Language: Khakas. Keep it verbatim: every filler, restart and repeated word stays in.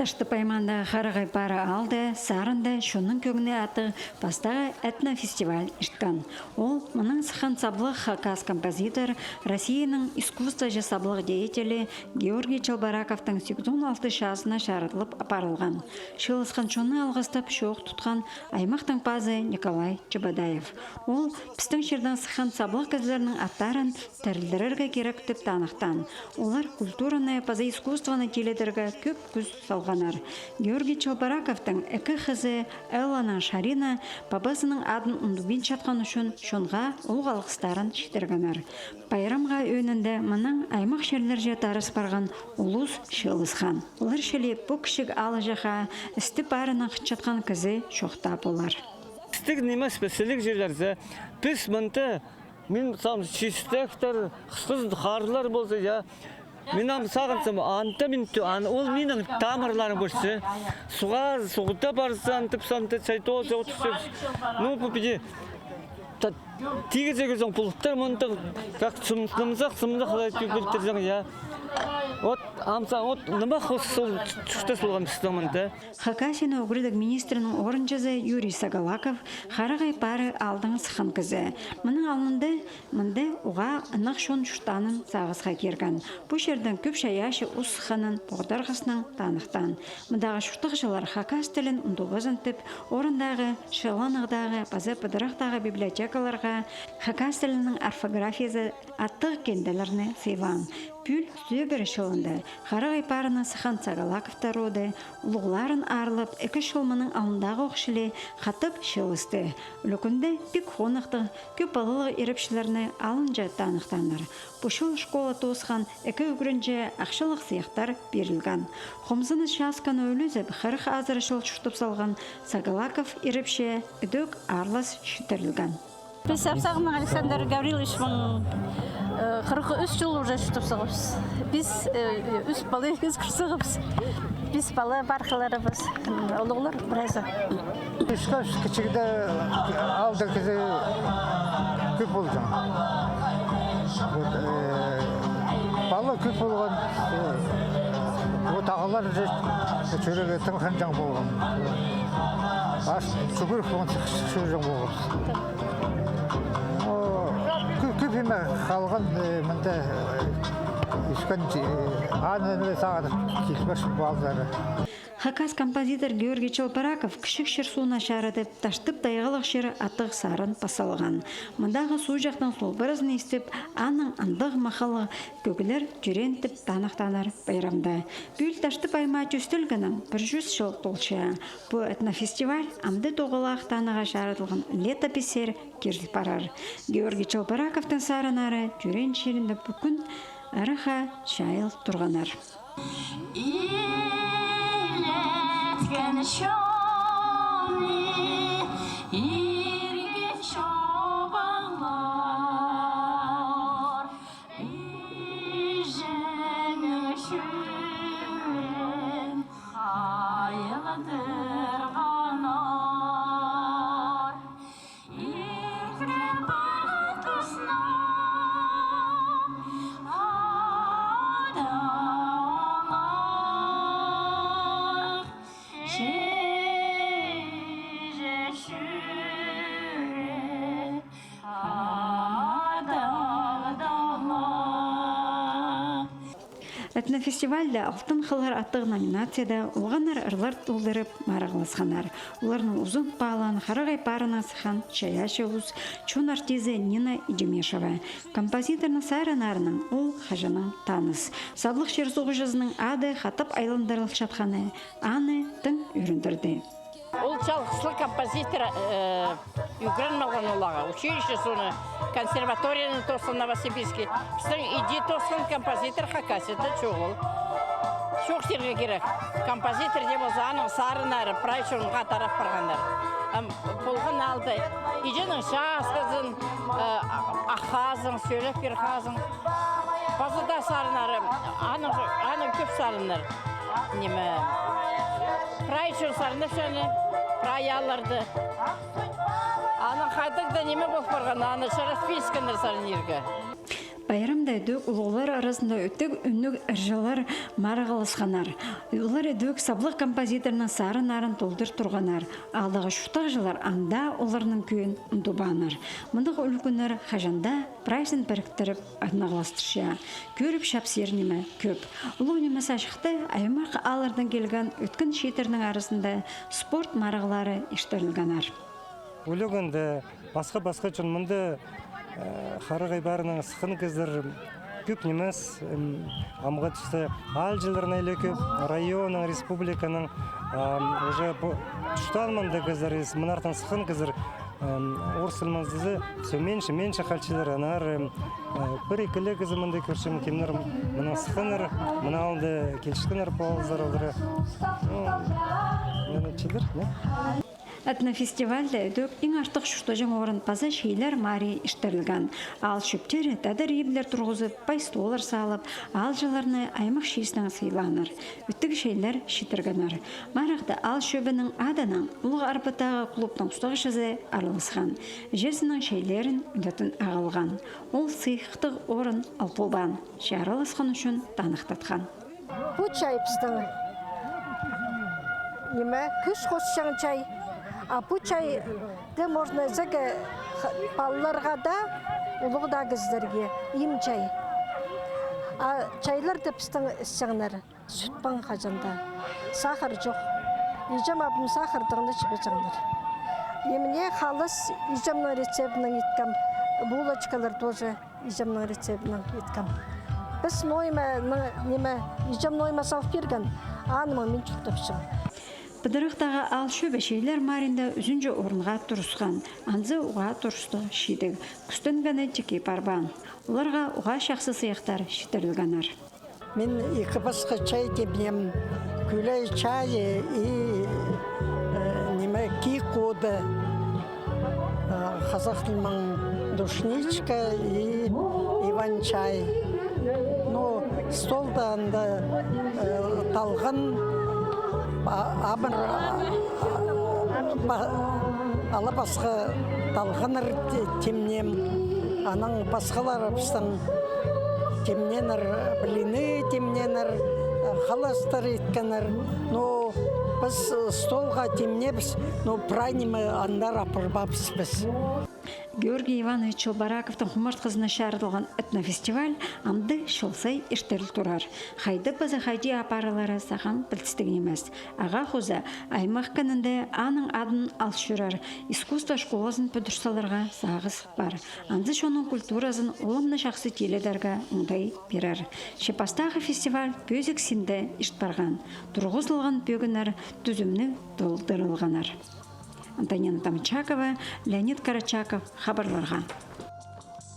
Таштып аймаандағы Харағай Пары аалда сарында «Чонның кӧңні» аттығ пастағы этнофестиваль ирткен. Ол мынаң сыххан саблығ хакас композитор, Россияның искусствоҷа саблығ деятелі Георгий Челбораковтың сигізон алты чазына чарыдылып апарылған. Чыылысхан чонны алғыстап чоох тутхан аймахтың пазы Николай Чебодаев. Ол пістің чирдең сыххан саблығ кізілернің аттарын тірілдірерге кирек тіп таныхтаан. Олар культураны паза искусствоны тилідерге кӧп кӱс салғаннар. Георгий Челбораковтың ікі хызы Элланаң Шарина пабазының адын ундубинчатхан ӱчӱн чонға улуғ алғыстарын читіргеннер. Пайрамға ӧӧнінде мынаң аймах чирлерҷе тарас парған улус чыылысхан. Олар чіли пу кічіг аалҷахха істі-парынаң хынчатхан кізі чоохтап полар. Істіг нимес пе сіліг чирлерзе, піс мында, мин сағынчам, чистектер, хысхызын харлар полза, я. Мин ам сағынчам, анда мин тӧ-, ан-, ол минің тамырларым полча. Суға, суғда парза, андып, санда чай тооза, отырча. Ну, пу піди, та-, тигізі кӧрзең, пулуттар мында, как сым-, сымзах, сымзах, алай тӧ-, пілдірзең, я. Вот, ам са-, вот, нымах ол чуртас полған пістің мында. Хакасияның ӱгредіг министрінің орынҷызы Юрий Сагалаков Харағай Пары аалдаң сыххан кізі. Мының алнында мында уғаа ынағ чон чуртаанын сағысха кирген. Пу чирдең кӧп чайаачы ус сыхханын поғдархаснаң таныхтаан. Мындағы чуртағҷылар хакас тілін ундубазын тіп, орындағы, чыланығдағы паза пыдырахтағы библиотекаларға хакас тілінің орфографиязы аттығ кенділерні сыйлаан. Пӱӱл сӧбіре чылында Харағай Парынаң сыххан Сагалаковтар роды улуғларын аарлап, ікі чыл мының алнындағох чіли хатап чыылысты. Ӱлӱкӱнде пик хоныхтығ, кӧп палалығ ирепчілерні алынҷа таныхтааннар. Пу чыл школа тоосхан ікі ӱгренҷее ахчалығ сыйыхтар пирілген. Хомзыныс чаасканы ӱлезіп, хырых азыра чыл чуртап салған Сагалаков ирепчее ідӧк аарлас читірілген. Піс Апсағымның Александр Гавриловичпаң, э, хырых ӱс чыл уже чуртап салғабыс. Піс, э, ӱс пала ӧскір салғабыс. Пис пала пар хыларыбыс, м, улуғлар прайзы. Ӧскебіс кічігде, аалда кізі кӧп полҷаң. Вот, э, пала кӧп полған, э, вот, ағалар же чӱрегі тың хынҷаң полған. Ас чӱгӱр полған чӱрҷең полған. О, кӧ-, кӧп ниме халған, э, мында, э, ӧскен, э, аны сағынып килбес палалар. Хакас композитор Георгий Челбораков «Кічіг чир суына чарыдып, Таштып тайғалығ чир» аттығ сарын пас салған. Мындағы суғҷахтың солбыразын истіп, аның андағ махалығ кӧглер тӧреен тіп таныхтааннар пайрамда. Пӱӱл Таштып аймаа тӧстелгеніне пір чӱс чыл толча. Пу этнофестиваль амды тоғалах танығға чарыдылған летописьсер киріл парар. Георгий Челбораковтың сарыннары тӧреен чирінде пу кӱн ырахха чайыл турғаннар. Илеткен чонны иргі чобанлар, іҷенің чӱрегін хайылдырғаннар. Этнофестивальда «Алтын хыллар» аттығ номинацияда олғаннар ырлар толдырып марығласханнар. Оларның узын паалаан Харағай Парынаң сыххан чайаачы ус, чон артизі Нина Идемешева. Композиторның сарыннарынаң ол хаҷаннаң таныс. Саблығ чир суғҷызының ады хатап айландырылчатханы аны тың ӧріндірді. Ол чалғызлығ композитор, э, ӱгреніп алған олаға. Училище соны, консерваторияны тоосхан Новосибирский. Пістің иди тоосхан композитор Хакасияда чоғыл. Чоохтирға кирек. Композитор дее полза, аның сарыннары прай чонға тарап парғаннар. Ам полған алды. Иҷенің чаасхазын, э, аххазың, сӧлеп пирхазың. Паза даа сарыннары, аның, аның кӧп сарыннар. Ниме, прай чон сарнапча аны, прай аалларда. Аның хайдағ-да ниме пол парған, аны чаратпинчатханнар сарнирға. Пайрамда ідӧк улуғлар аразында ӧтіг ӱнніг ырҷылар марығласханнар. Олар ідӧк саблығ композиторның сарыннарын толдыр турғаннар. Аалдағы чуртағҷылар анда оларның кӧӧн ундубааннар. Мындағ ӱлӱкӱннер хаҷан даа прайзын піріктіріп, одногластырча. Кӧріп чапсир ниме кӧп. Улуғ нимес ачыхта аймах ааллардаң килген ӧткін чииттернің аразында спорт марығлары иртірілгеннер. Улуғ анда пасха-пасха чон мында, э, харағай парның сыххан кізілер кӧп нимес, м, амғы туста аалҷыларның ла кӧп, районның, республиканың, ам, уже пу чуртаан мында кізілер, мынартын сыххан кізілер, ам, орыс тілінең тізе, всё меньше, меньше халчалар, аннаңар, ам, э, пір-ікі ле кізі мында кӧрчем, кемнер мынаң сыхханнар, мына алында килчеткеннер ползар олар. Ну, мына чилер, не? Этнофестивальда ідӧк иң артых чуртаҷаң орын паза чейлер марии иртірілген. Аал чӧптері тадар иблер турғызып, пай столлар салып, аалҷыларны аймах чиистең сыйлааннар. Ӧтіг чейлер читіргеннер. Марығда аал чӧбінің адынаң Улуғ Арбаттағы клубтың устағҷызы араласхан. Іҷезінің чейлерін ӱнетін ағылған. Ол сыйыхтығ орын ал полбаан, че араласхан ӱчӱн таныхтатхан. Пу чай пістің, ниме, кӱс хосчаң чай. А пу чайны можно ізерге х-, палаларға даа, улуғ даа кізілерге им чай. А чайларны пістің ісчеңнер сӱтпең хаҷан даа. Сахар чох. Іҷем-абым сахардаң на чібеҷеңнер. И мына халас іҷемнің рецебінең иткем, булочкалар тоже. Іҷемнің рецебінең иткем. Піс нойманың, ниме, іҷем нойма салып пирген, анымаң мин чуртапчам. Пыдырыхтағы аал чӧбі чейлер мариинда ӱзінҷі орынға турысхан, анзы уғаа турыстығ чидіг. Кӱстенгені тикке парбаан. Оларға уғаа чахсы сыйыхтар читірілгеннер. Мин ікі пасха чай тимнем. Кӱлей чайы и, э, ниме, киик оды. Э, хазах тілінең душничка и иван-чай. Ну, столда анда, э, талған, а-, амыр, а-, па-, ала-пасха талғаннар ти-, тимнем. Анаң пасхалары пістің тимненнер, блины тимненнер, халастар иткеннер. Ну, піс столға тимнебіс, ну, прай ниме андар апарбаабыс піс. Георгий Иванович Челбораковтың хумартхызына чарыдылған этнофестиваль амды чыл сай иртіріл турар. Хайда паза хайди апарылары сағам пілдістіг нимес. Ағаа хоза, аймах кінінде аның адын ал чӧрер искусство школазын пӱдір саларға сағыс пар. Анзы чонның культуразын улам на чахсы тилідерге оңдай пирер. Че пастағы фестиваль пӧзік синде ирт парған. Турғызылған пӧгіннер тӱзімніг толдырылғаннар. Антонина Томчакова, Леонид Карачаков, хабарларға.